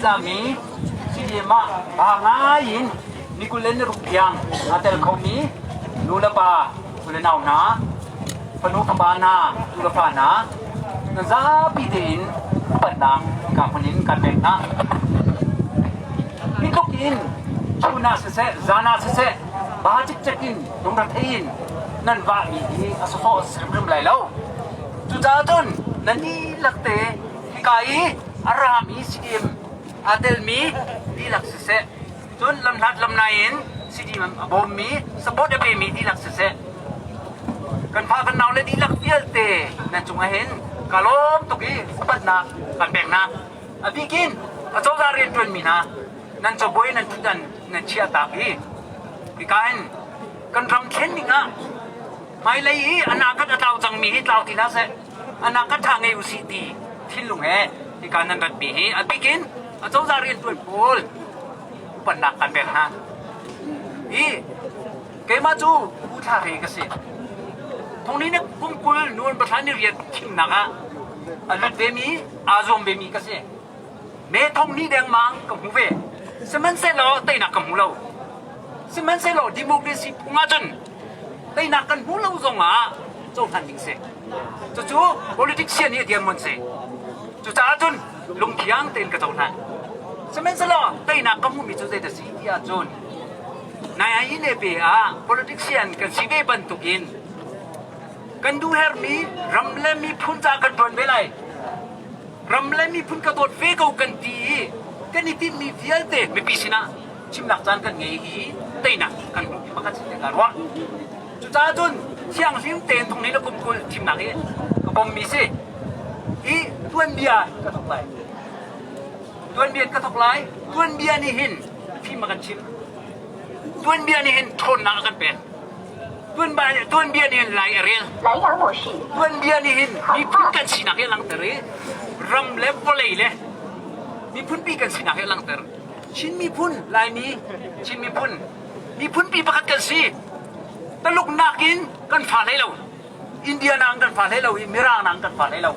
ṭihzahmi CDM ah ba ngai in ni 26 tiang aa tel khomi nu le pa, u le nau hna, fanu fapa hna, tu le fa hna, nan zapi tein upatnak ka hmun in kan pek hna. Hi tluk in chun ah siseh, zan ah siseh, ba cikcek in lungrethei in nan vahmi hi a sawsawh a si hrimhrim lai lo. Cucaah cun nan dihlak te hika i a rami CDM aa telmi dihlak siseh, cun lamhlat lamnai in CDM a bawmmi, support a pemi dihlak siseh, kan fa kan nau le dihlak vialte nan cungah hin ka lawm tuk i upatnak kan pek hna. A bikin acozah rianṭuanmi hna nan cabuai nan ṭhutdan nan chiah tak i hika hin kan ram thlen ning ah hmailei i a nakhat a tlau cangmi hi tlau ti hlah seh, a nakhat ṭha ngei usih ti thinlung he hika nan ratmi hi a bikin acozah rianṭuan pawl upatnak kan pek hna. Hi keimah cu Pu Thla Hre ka si. Thongni na kum 20 November thla ni riat thimnak ah a lut vemi aa zuam vemi ka si. Me thong ni dengmang ka hmu ve. Sihmanhsehlaw teinak ka hmu lo. Sihmanhsehlaw democracy phung ahcun teinak kan hmu lo zongah cohlan ding si. Cucu politician nih a dirhmun si. Cucaah cun lungthiang tein ka cohlan. Sihmanhsehlaw teinak ka hmuhmi cu zeidah si ti ahcun nai ai le pe ah politician kan si ve bantukin kan duh herhmi ram le miphun ca kan ṭuan ve lai. Ram le miphun ka dawt ve ko kan ti i kan i tinhmi vialte mipi sinah chimnak caan kan ngei hi teinak kan hmuh pakhat si te ka ruah. Cucaah cun thianghlim tein thong ni le kum 20 thimnak hi ka pommi si. Hi tuanbia ka thok lai. Tuanbia ka thok lai. Tuanbia nih hin fim a kan chimh. Tuanbia nih hin ṭhawnnak a kan pek. Tuanbia nih hin lai a rel. Tuanbia nih hin miphun kan sinak hi a langhter i ram le vawlei le miphunpi kan sinak hi a langhter. Chin miphun, Laimi, Chin miphun, miphunpi pakhat kan si. Taluk nakin kan fa hlei lo. India nakin kan fa hlei lo i Mirang nakin kan fa hlei lo.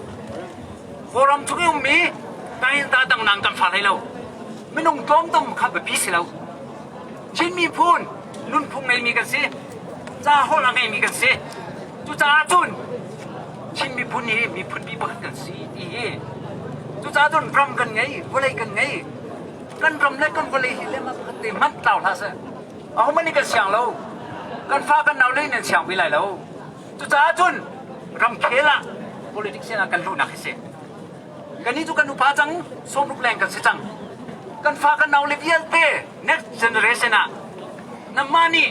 Kawlram chung i ummi Tainta dang nakin kan fa hlei lo. Minung tlawmtum kha biapi si lo. Chin miphun nunphung ngeimi kan si. Ca holh a ngeimi kan si. Cucaah cun Chin miphun hi miphunpi pakhat kan si ti hi cucaah cun ram kan ngei, vawlei kan ngei. Kan ram le kan vawlei hi lema pakhat te hmanh tlau hlah seh. Ahohmanh nih kan siang lo. Kan fa kan nau lei nan siang ve lai lo. Cucaah cun ramkhel ah politics ah kan luhnak hi si. Kannih cu kan upa cang, 60 leng kan si cang. Kan fa kan nau le vialte next generation ah nanmah nih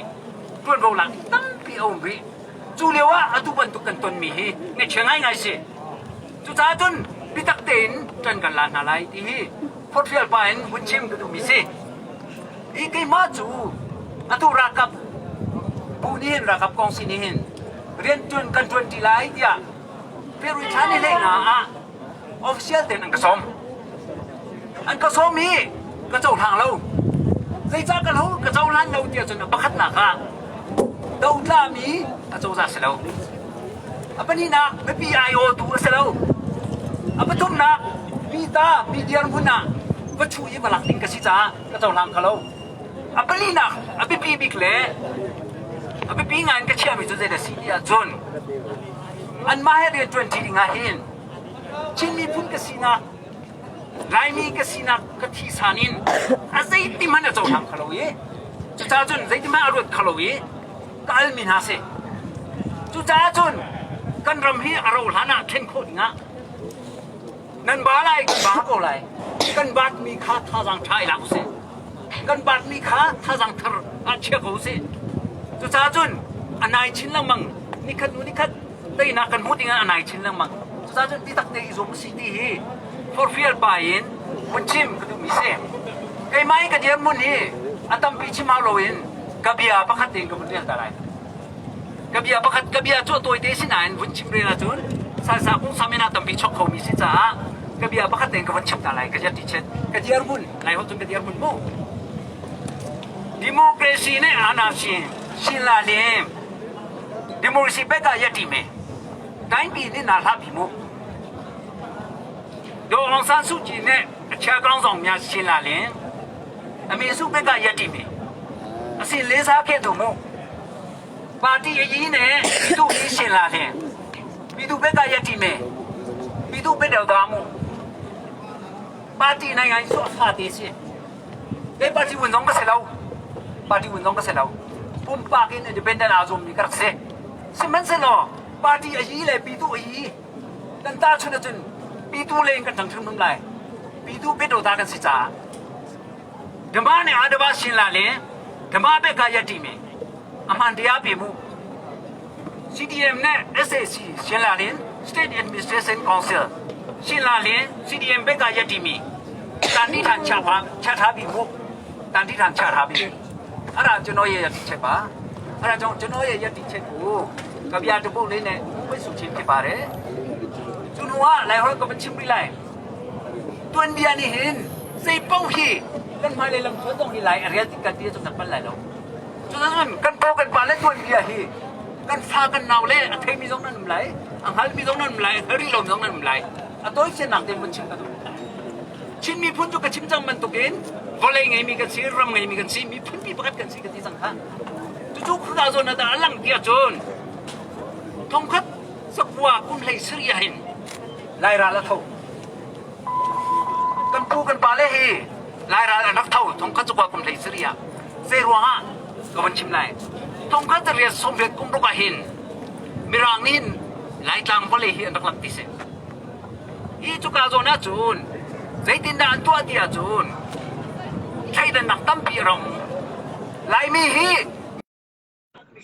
ṭuanvo lak tampi a um rih. Cu lio ah atu bantuk kan tonmi hi ngaihchia ngaingai si. Cucaah cun biatak tein ṭan kan la hna lai ti hi phawtfial pa in hun chim ka duhmi si. Hi keimah cu atu ralkap bu nih hin ralkap kong si nih hin rian ṭuan kan ṭuan ṭi lai tiah Peru thla ni 15 ah official tein an ka sawm. An ka sawm i ka cohlang lo. Zeicah ka lo ka cohlan lo tiah cun a pakhatnak ah dotlami a cozah si lo. A pahnihnak mipi aiawtu a si lo. A pathumnak mi ta mi dirhmun ah va chuh i va lak ding ka si caah ka cohlang kho lo. A palinak a biapi bik le a biapi ngai in ka chiahmi cu zeidah si ti ahcun anmah he rianṭuan ṭi ding ah hin Chin miphun ka sinak Laimi ka sinak ka thisan in a zeiti hmanh a cohlang kho lo i cucaah cun zeiti hmanh a ruat kho lo i ka almi hna si. Cucaah cun kan ram hi a rauh hlan ah thlen khawh ding ah nan ba lai kan ba ko lai. Kan baatmi kha thazaang ṭha i lak usih. Kan baatmi kha thazaang thar ah chia ko usih. Cucaah cun a nai chin lengmang nikhat hnu nikhat teinak kan hmuh ding ah a nai chin lengmang. Cucaah cun biatak te i zuam usih ti hi forhfial pa in hun chim ka duhmi si. Keimah i ka dirhmun hi a tampi chim hau loin ka bia pakhat tein ka vun rel ta lai. Ka bia pakhat ka bia cu a tawite si nain vun chim rel ahcun salsa kung sam in ah tampi chok khomi si caah ka bia pakhat tein ka vun chim ta lai ka ti chet ka dirhmun lai holh cun ka dirhmun mu. Democracy nih anarchy sila le democracy bek ah ya ti me တိုင်းပြည်နစ်နာလှပြီမို့ဒေါ်အောင်ဆန်းစုကြည်နဲ့အ A chia kong zong mya chin la len. A mi su pe ka ya ti mi. A sin le sa khe tu mu. Party a yi ne tu hi sin la len. Pi tu pe ka ya ti me. Pi tu pe deu da mu. Party nai ngai su fa te si. Kei party vun zong ka si lo. Party vun zong ka si lo. Pumpak in independent aa zuammi ka rak si. Sihmanhsehlaw party a yi le pitu a yi kan tahchunh ahcun pitu lei in kan ṭang hrimhrim lai. Pitu biadawta kan si caah. Dama nih adaba sin la le dama beka ya ṭimi a hmaan tia pe mu. CDM nih SAC Shinlalin State Administration Council Shinlalin CDM beka ya timi tan di than cha pha cha tha bi mu tan di than cha tha bi ara chano ye ya ti che pa ara chong chano ye ya ti che ku ka bia tu bu le ne pui su chin ke pa re chu nuwa lai hol ko chim ri lai tuan bia ni hin sei pau hi kan hmai le lam thuan dong hi lai a real ti kan ti chu tak pan lai lo Cuticun kan paw kan pa le tuanbia hi kan fa kan nau le a theimi zong nan um lai, a hngalmi zong nan um lai, a hngal rih lomi zong nan um lai. A tawifiannak tein vun chim ka duh. Chin miphun cu ka chim cang bantukin vawlei ngeimi kan si, ram ngeimi kan si, miphunpi pakhat kan si ka ti cang kha. Cucu khuka zawn ah dah a lang ti ahcun thongkhat sakua kum hlei sarih ah hin Lairal a tho. Kan pu kan pale hi Lairal an rak tho thongkhat sakua kum hlei sarih ah. Zei ruangah ka van chim lai. Thongkhat riat sawmriat kum ruk ah hin Mirang nih hin Laitlang vawlei hi an rak lak ti si. Hi cuka zawn ahcun zeitindah an tuah ti ahcun thleidannak tampi a ram. Laimi hi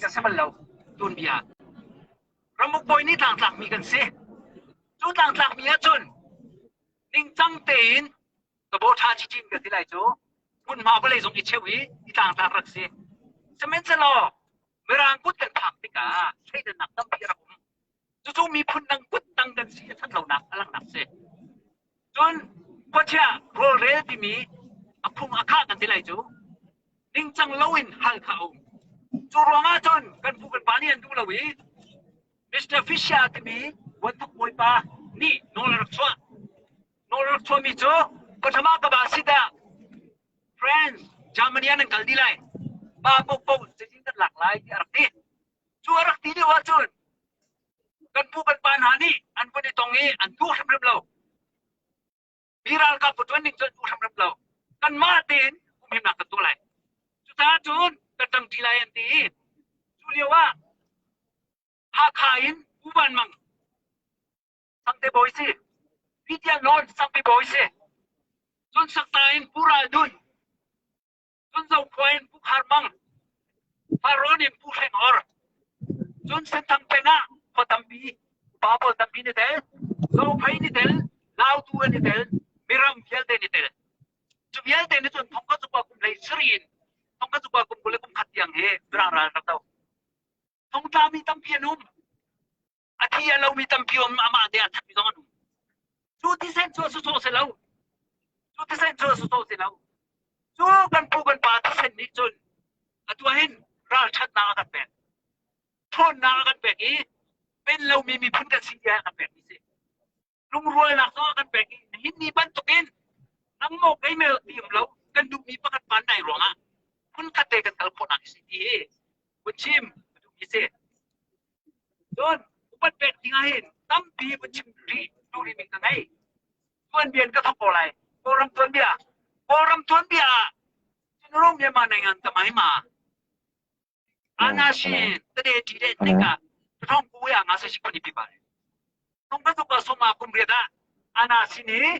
ka si bal lo tuanbia. Ramuk bawi nih tlangtlakmi kan si. Cu tlangtlakmi ahcun ningcang tein ka baw ṭha cicin ka ti lai cu hmunhma vawlei zong i cheu i i tlangtlak rak si. Sihmanhsehlaw Mirang kut kan phak tikah thleidannak tampi a rak um. Cucu miphun dang kut tang kan si a ṭhat lonak a langhnak si. Cun khuachia rawlrel timi a phung a khah kan ti lai cu ningcang loin hal kha a um. Cu ruangah cun kan pu kan pa nih an duh lo i Mr. Fisher timi vuanthok bawipa nih nawl a rak chuah. Nawl rak chuahmi cu Pathama ka ba sit ah France, Germany ah nan kal dih lai. Pa paohpaoh cazin kan lak lai tiah a rak ti. Cu a rak ti lio ahcun kan pu kan pa hna nih an vun i tong i an duh hrimhrim lo. Mi ralkap va ṭuan ding cu an duh hrimhrim lo. Kanmah tein humhimnak kan tuah lai. Cucaah cun kan ṭangṭi lai an ti i cu lio ah Hakha in Pu Van Mang Sangte bawi si. Pitial nawn Sangpi bawi si. Cun Sakta in Pu Ral Dun. Cun Zokhua in Pu Khar Mang. Farrawn in Pu Hreng Or. Cun Senthang peng ah khua tampi, upa pawl tampi ni tel, Zophei ni tel, Lautu an i tel, Miram vialte ni tel. Cu vialte ni cun thong ka cukua kum lei sari in thong ka cukua kum 20 le kum khat tiang hi Mirang ral rak do. Thongtlami tampi an um. A thi a lomi tampi um amah te a thatmi zong an um. Cu thisen cu a sawsawh si lo. Cu thisen cu a sawsawh si lo. Cu kan pu kan pa thisen nih cun atu ah hin ralṭhatnak a kan pek. Ṭhawnnak a kan pek i pen lomi miphun kan si tiah a kan pekmi si. Lungrualnak zong a kan pek i nihin ni bantukin nang maw kei mel ti um lo kan duhmi pakhat pan nai ruangah phunkhat te kan kal khawhnak si ti hi vun chim ka duhmi si. Cun upat pek ding ah hin tampi vun chim rih duh rih mi ka ngei. Tuanbia in ka thawk ko lai. Kawlram tuanbia. Kawlram tuanbia ah Chinro Myanmar nangan tamai ma. Ana shin tade ti de nika thong ku ya nga se shi koni pi ba. Tung ka tu ka soma kum riat ah ana sin hi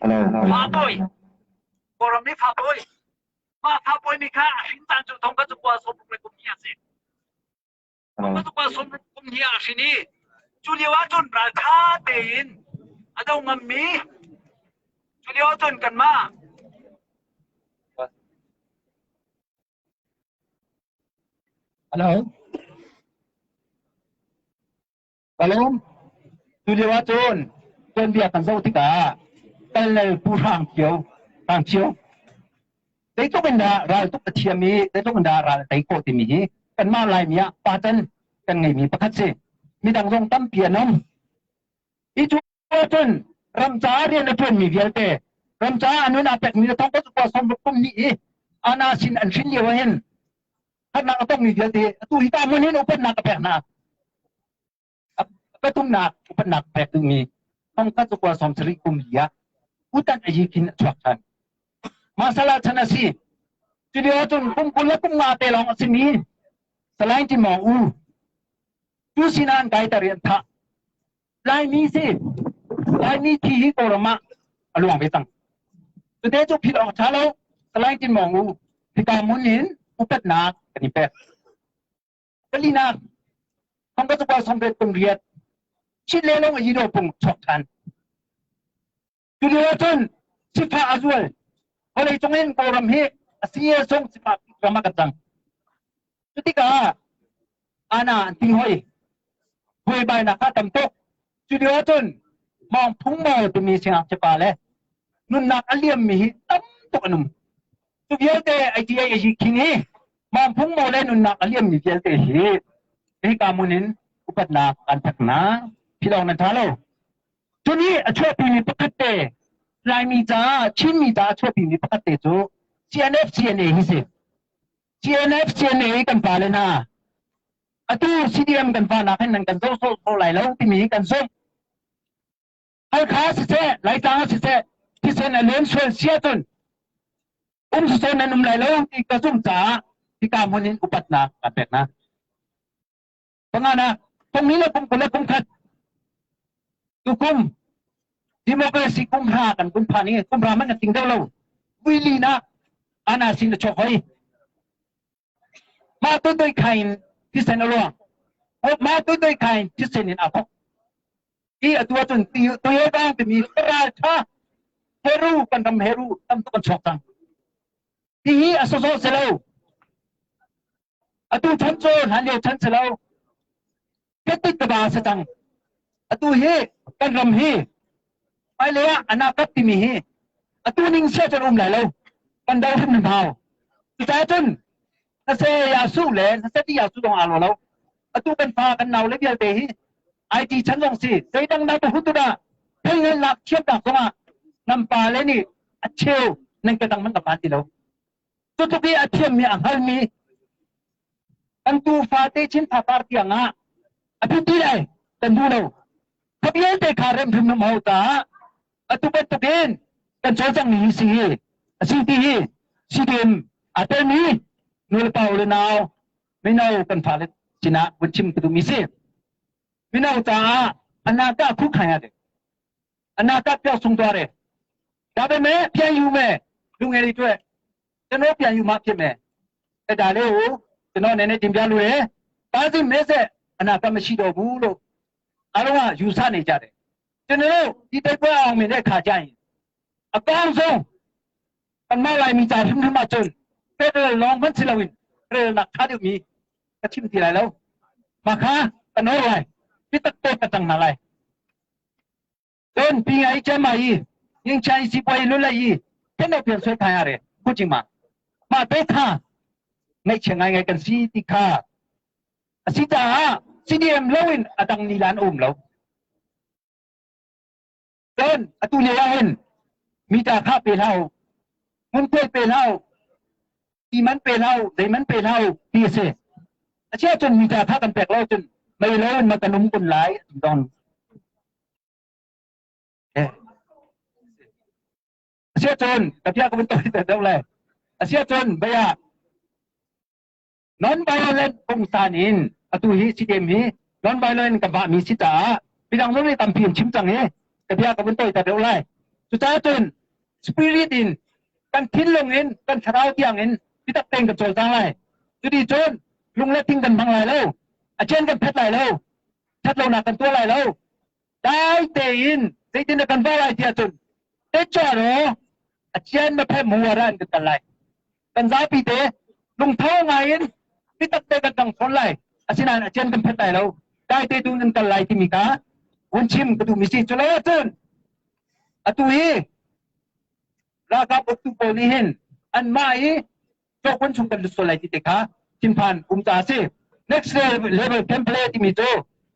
fa boy. Kawlram ni fa boy. Ma fa boy mi kha a hrin tan cu thong ka tu kwa som kum kum hi a si. Kum hi a hrin i cu lio ahcun ralṭha tein a do ngammi cu lio ahcun kanmah Hello. Kalawm. Cu lio ahcun tuanbia kan zoh tikah Kallal Pu Hrang Kio Hrang Cio Zeitluk in dah raltuk a thiam i zeitluk in dah ral a tei khawh timi hi kanmah Laimi ah pacan kan ngeimi pakhat si. Midang zong tampi an um. Hi cu ahcun ram caah rian a ṭuanmi vialte Ram caah a nun aa pekmi le thongkhat ukua sawmruk kum hnih i ana sin an hrin lio ah hin harnak a tongmi vialte atu hi ta hmun hin upatnak ka pek hna. Pathumnak upatnak pek duhmi thongkhat ukua 70 kum li ah utan a yikin a chuak ṭhan. Masala chan a si. Cu lio ahcun kum 20 le kum nga te lawng a simi Salai Tin Maung U tu sinah an kaiter i an thah. Laimi si Laimi thi hi Kawlram ah a luang ve cang. Cute cu philh awk ṭha lo. Salai Tin Maung U hika hmun in upatnak kan i pek. Palinak thongka cakual sawmriat kum riat Chin le long a yido pung chuak ṭhan. Cu lio ahcun sifah a zual. Vawlei cung in Kawlram hi a si a sung sifah ram ah kan cang. Cu tikah ana an ting hoi. Buaibainak kha tam tuk. Cu lio ahcun Mawng Phung Maw timi siangngakchia pa le nunnak a liammi hi tam tuk an um. Cu vialte ITA a king hi Mawng Phung Maw le nunnak a liammi vialte hi hika mun in upatnak an pek hna. Philawng nan ṭha lo. Cun hi a chuahpimi pakhat te Laimi caah Chinmi caah a chuahpimi pakhat te cu CNF CNA hi si. CNF CNA hi kan pale hna atu CDM kan pa nak hin nan kan zoh sawh sawh lai lo timi hi kan zumh. Halkha siseh, Laitlang ah siseh, thisen a len sual si ahcun um siseh nan um lai lo ti ka zumh caah hika hmun in upatnak ka pek hna. Pangana, kum ni le kum 20 le kum khat tukum democracy kum hra kan kun phan i kum hra man na ting deuh lo vui na ana sin na chok hoi ma tu doi khain thisen a luang ma tu doi khain thisen in a khok i atu ahcun tuye bang timi ral tha heru kan ram heru tam tuk kan chok cang hihi a sawsawh si lo Atu chan cu hlanlio chan si lo. Ketit ka ba si cang. Atu hi kan ram hi hmailei ah anakap timi hi atu ning sia cun um lai lo. Kan do hrim nan hau. Cucaah cun na se ya su le na se ti ya su zong aa lo lo. Atu kan fa kan nau le vialte hi IT chan zong si zeidang na tu dah theihngalnak thiamnak zongah nan pa le nih a cheu nan ke dang man ka phan ti lo. Cutluk i a thiammi a hngalmi kan tufa te chin fapar tiang ah a biapi lai kan duh lo. Kha vialte kha rem hrim hau caah atu bantukin kan cawlcangmi hi si hi a si ti hi CDM aa telmi nulepa le nau mino kan fale sinah vun chim ka duhmi si. Mino caah anaka khu khai ade. Anaka piak sung tuare. ဒါပေမဲ့ပြန်ယူမယ်လူငယ်တွေအတွက်ကျွန်တော်ပြန်ယူမှဖြစ်မယ်အဲ့ဒါလေးကိုကျွန်တော်နည်းနည်းတင်ပြလို့ရတားစီမဲဆက်အနာတတ်မရှိတော့ဘူးလို့အားလုံးကယူဆနေကြတယ်ကျွန်တော်တို့ဒီတိုက်ပွဲအောင်မြင်တဲ့ခါကျရင်အကောင်းဆုံးအမလိုက်မိကြထမကျွန်းတဲ့လောင်မချလဝင်းရဲနာခါဒီမီကချင်တီလိုက်လို့မခါကနောလိုက်ပြတ်တော့တန်နာလိုက် Cun pi ngai ကျန်းမာရေးငြိမ်းချမ်းရေးစီးပွားရေးလွတ်လပ်ရေး 天都变水看下咧，古今嘛，嘛都看，ngaih chia ngaingai kan si ti kha a si caah CDM loin a dang ni lan um lo. Cun atu lio ah hin mita kha pe hlah u, ngunkhuai pe hlah u, ti man pe hlah u, zei man pe hlah u ti a si. A chia cun mita kha kan pek lo cun mei lo in ma kan um kun lai a ti don. Asiahcun ka bia ka vun tawi te deuh le asiahcun bia non-violent pungsan in atu hi CDM hi non-violent kan vahmi si caah midang zong nih tampi an chim cang i ka bia ka vun tawi te deuh lai. Cucaah cun spirit in kan thinlung in kan thlarau tiang in biatak tein kan cawlcang lai. Cuti cun lung le thing kan hmang lai lo, a cian kan phet lai lo, ṭhatlonak kan tuah lai lo. Dai tein zeitin dah kan va lai tiah cun techuaro a cian na phe muara an kan kal lai. Kan zapi te lungtho ngai in biatak te kan dang fawn lai. Asinain a cian kan phet lai lo. Dai te tu nan kal lai timi kha vun chim ka duhmi si. Cu lo ahcun atu hi ralkap uktu pawl nih hin anmah i cawkun chung kan lut sual lai ti te kha thinphan um ca a si. Next level template timi cu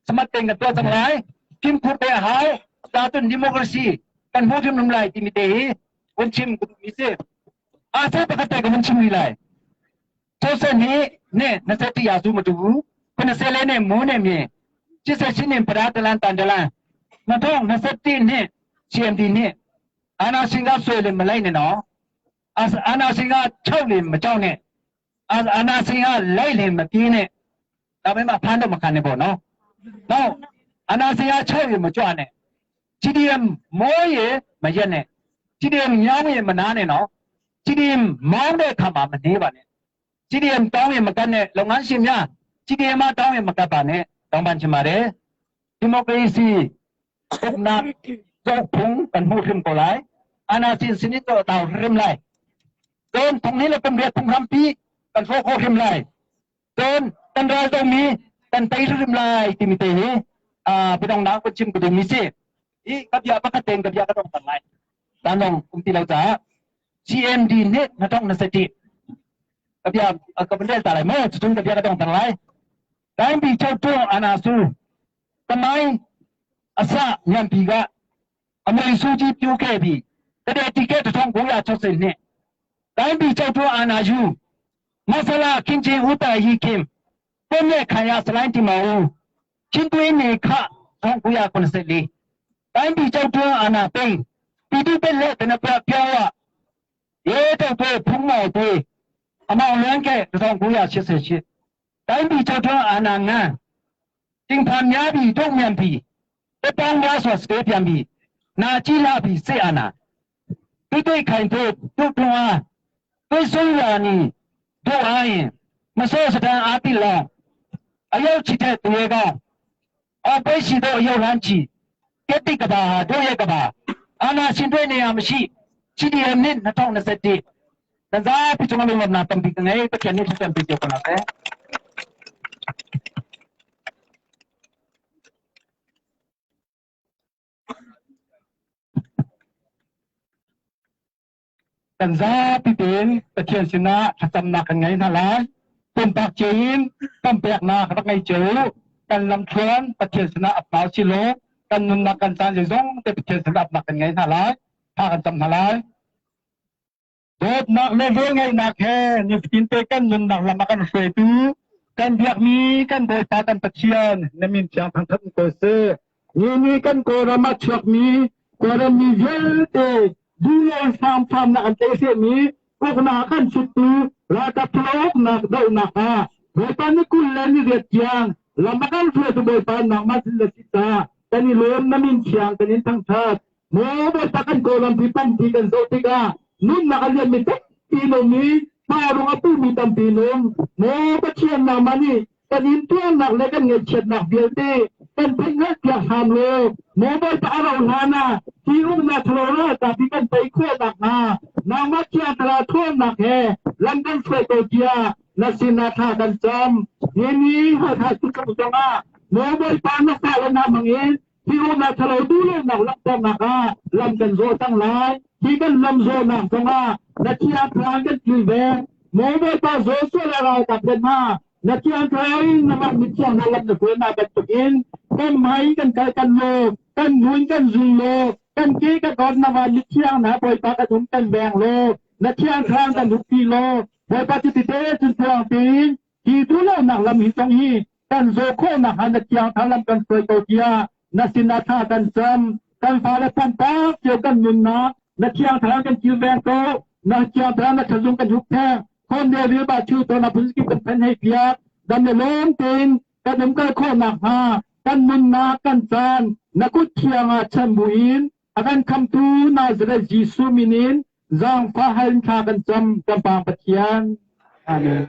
smart tein kan tuah cang lai. Fimkhur te a hau. Cun democracy kan hmu hrimhrim lai timi te hi Vun chim ka duhmi si. A se pakhat te ka vun chim rih lai. Joseph nih ne na se ti ya zu ma tu kuna se le ne mu ne mi chi se chin nin para talan tan dalan na thong na se ti ne CMD ne ana singa swe le malai ne no ana singa chau le ma chau ne ana singa lai le ma ti ne ဒါပေမဲ့ဖမ်းတော့မခံနဲ့ပေါ့နော်။နောက်အနာစရာ6ရမကြွနဲ့ GDM မောရမရက်နဲ့ GDM ညောင်းရမနာနဲ့နော် GDM မောင်းတဲ့အခါမှာမနေပါနဲ့ GDM တောင်းရမကတ်နဲ့လုပ်ငန်းရှင်များ GDM မတောင်းရမကတ်ပါနဲ့တောင်းပန်ချင်ပါတယ်ဒီမိုကရေစီဥပနာကြောဖုံกันหูริมก็ไลอาณาสินสินิโตตาวริมไลโดนตรงนี้เลยเป็นเรียกพุงรำปีกันโฟโคริมไลโดนกันรายตรงนี้กันไปริมไลที่มีเตฮีอ่าพี่น้องนักก็ชิมก็ดูมีสิอีกับยาปะกะเตงกับยากระต้องตันไลตานองคุมตีเราจ้า CMD เนี่ยนะต้องนสติกับยากับเป็นเรื่องอะไรเมื่อจุดกับยากระต้องตันไลတိုင်းပြည်ချုပ်တွန်းအာနာစုတမိုင်းအစညံပြီကအမေစုကြီးပြိုးခဲ့ပြီတဲ့တိကက်1960နှစ်တိုင်းပြည်ချုပ်တွန်းအာနာယူမဆလာခင်ချင်းဦးတိုင်ဟီခင်ပြည့်မြခံရစလိုင်းတီမောင်ချင်းတွင်းနေခ1984တိုင်းပြည်ချုပ်တွန်းအာနာပိန်ပြည်သူ့လက်တနပြပြောင်းဝရဲတော့တွေဖုံးမော်တွေအမောင်လွန်းခဲ့1988တိုင်းပြည်ချုပ်ထွန်းအာနာငန်းတင်ဖာများပြီတို့မြန်ပြီတပေါင်းများစွာစတေးပြန်ပြီနာကြည့်လာပြီစိတ်အာနာတွေ့တွေ့ခိုင်တို့တို့တွန်းအားတွေ့ဆုံးရာနီတို့အားရင်မစောစတန်အာတိလောင်အယုတ်ချစ်တဲ့သူရဲ့ကောင်အပိရှိသောအယုတ်လန်းချီကတိကဘာဟာတို့ရဲ့ကဘာအာနာရှင်တွေ့နေရမရှိချီဒီယမ်နစ်2021တစားပြချုံလုံးနာတမ်ပိငယ်ပချန်နေတမ်ပိကြောကနာပဲ Kan zapi tein Pathian sinah thlacamnak kan ngei hna lai. Pumpak cio in pawmpiaknak rak ngei cio u. Kan lamthluan Pathian sinah ap hna usih law kan nunnak kan caan zeizong te Pathian sinah apnak kan ngei hna lai. Thla kan cam hna lai. Dawtnak le velngeihnak he nifatin te kan nunnak lam a kan hruaitu kan biakmi kan Bawipa kan Pathian na min thiang thangthat ko seh. Ni ni kan Kawlram ah chuakmi Kawlram mi vialte duhlo hramhram nak an tleihsehmi uknak kan chuttu ralkap uknak dohnak ah Bawipa ni 20 le ni 8 tiang lam a kan hruaitu Bawipa nangmah sin le si ca kan i lawm na min thiang kan in thangthat. Maw Bawipa kan Kawlram pi pampi kan zoh tikah nunnak a lianmi tampi nung i hmarung a pumi tampi nung. Maw Pathian nangmah nih kan intuarnak le kan ngaihchiatnak vialte kan theihhngalhpiak hram law maw Bawipa a rauh hlan ah hi umnak ṭhalo ralkap hi kan tei khawh nakhnga nangmah Thiang Thlarau ṭhawnnak he lam kan hruai ko tiah na sinah thla kan cam. Hi ni Hakha sukam zongah maw Bawipa na fale hna hmangin hi umnak ṭhalo duhlonak langhternak ah lam kan zawh cang lai. Hi kan lam zawhnak zongah na Thiang Thlarau kan kilveng. Maw Bawipa zaw sual a ralkap hna na thiang thlarau in namah mithiang hna lam na hruai bantukin kan hmai kan kal kan law kan nun kan zul law kan ke kan ot na van mithiang hna Bawipa kan um kan veng law na thiang thlarau kan huppi law Bawipa cu tite cun thuang tein hi duhlonak lam hi zong hi kan zaw khawhnak hnga na thiang thlarau lam kan hruai ko tiah na sinah thla kan cam kan fale pumpak cio kan nunnak na thiang thlarau kan kilveng ko na thiang thlarau na thazung kan hup theng khon ne ril ba chu to na phun kan phen hei piak dam le lawm tein kan um kal khawhnak hnga kan nunnak kan caan na kut thiang ah chan buin a kan khamtu Nazareth Jesuh min in zaangfah hal in thla kan cam kan Pa Pathian. Amen.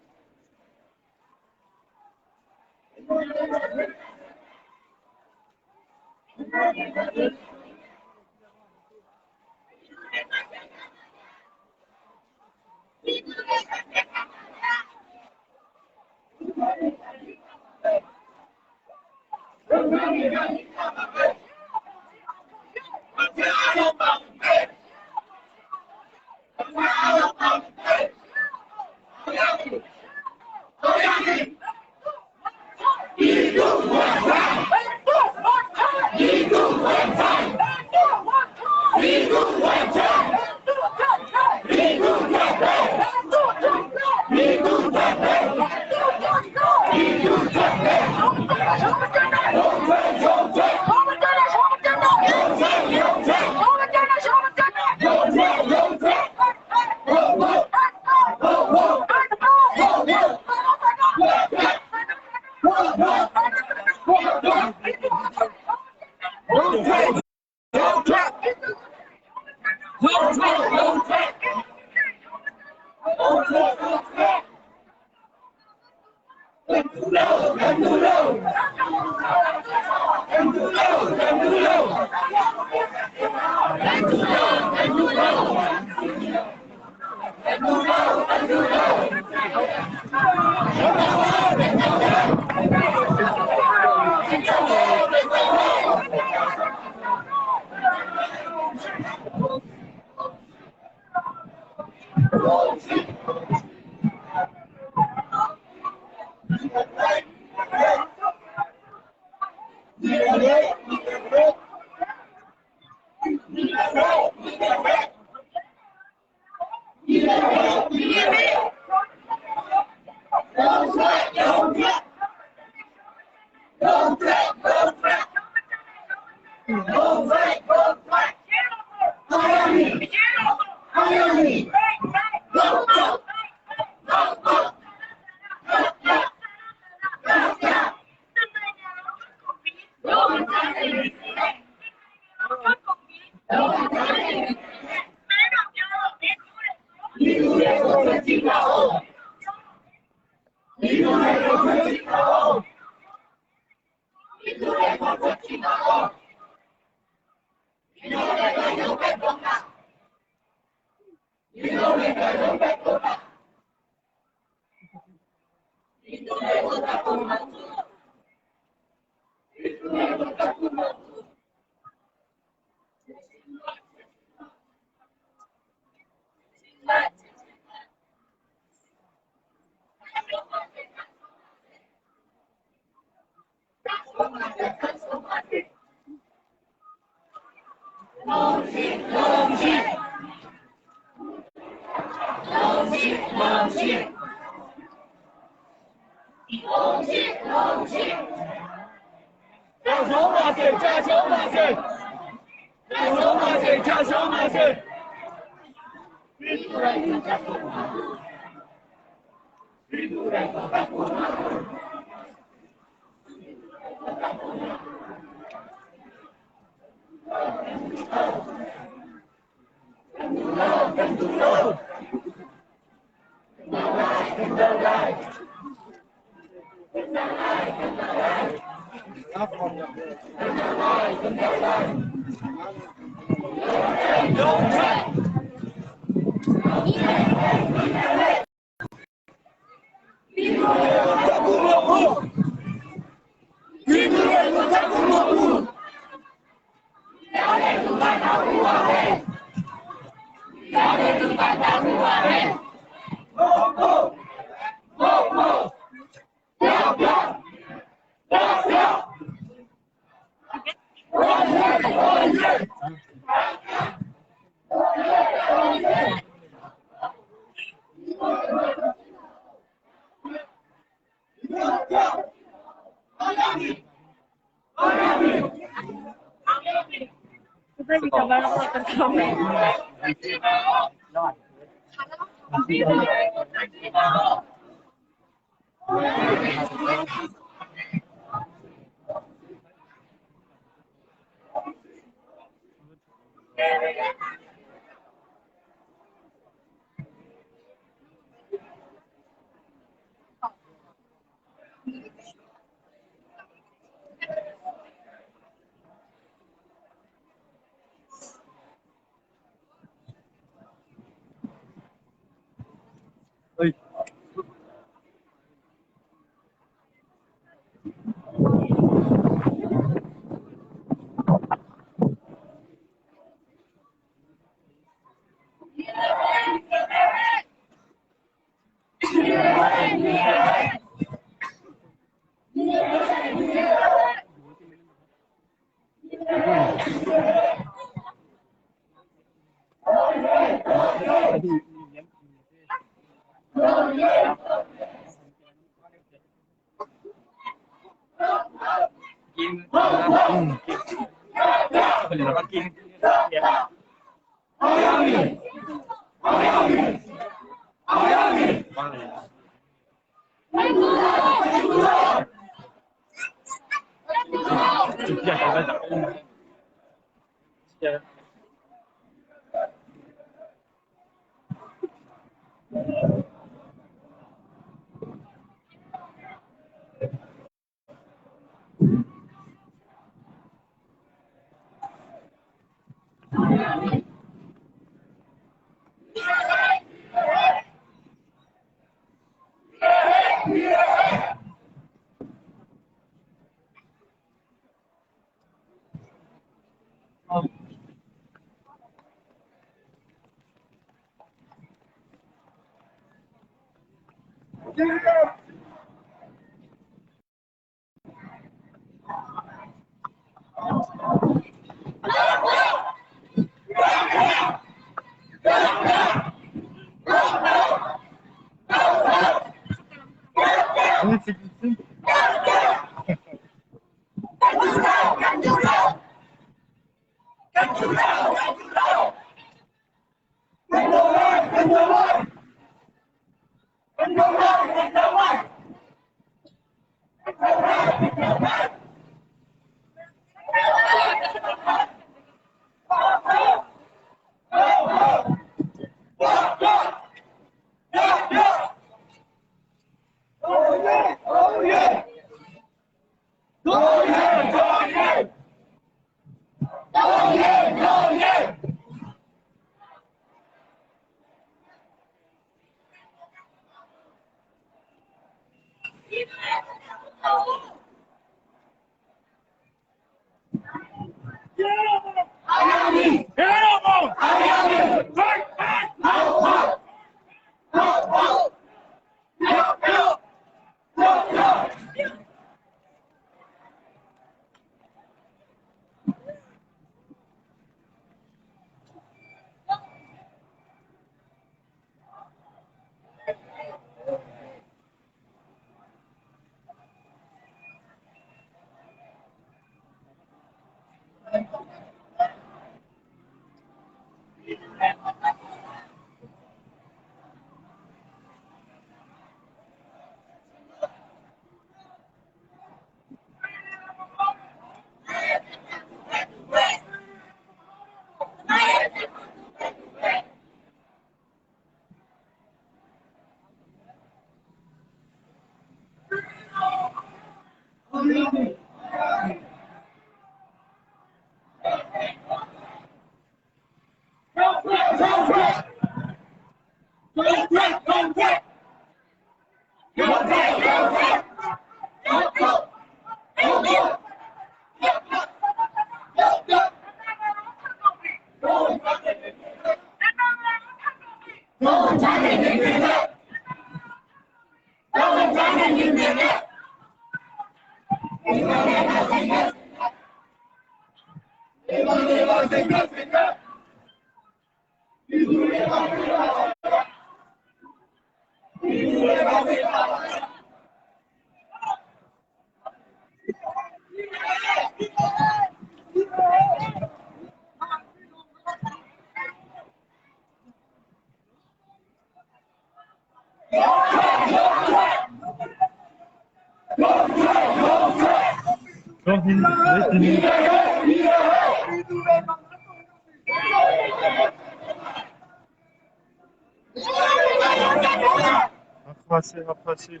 Hakha si, Hakha si.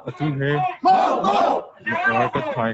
Atu he ka thai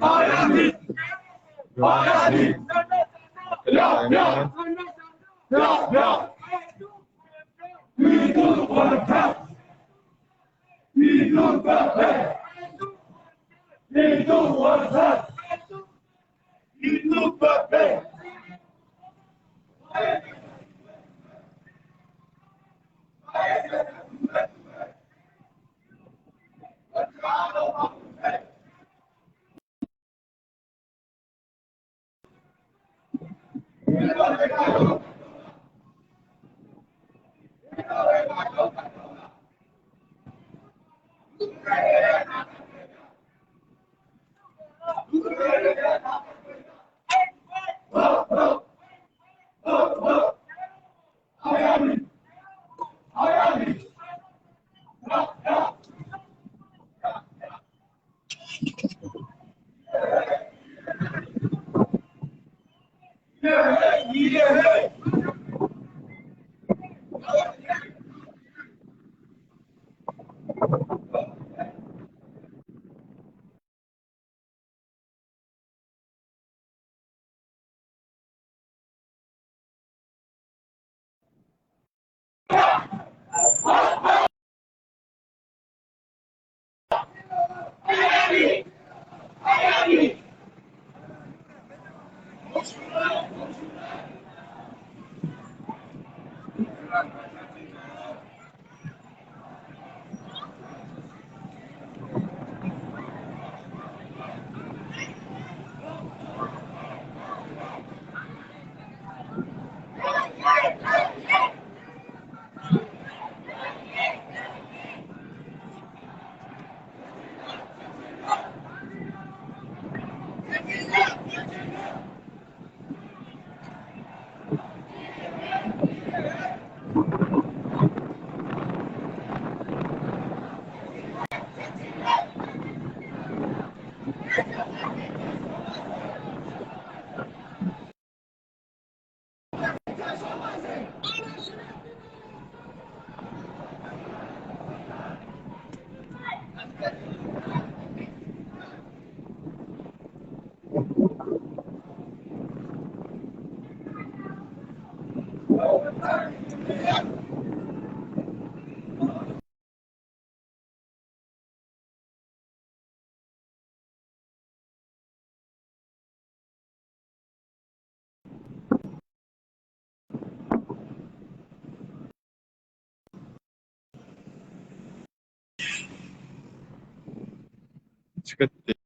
Chikkhat te.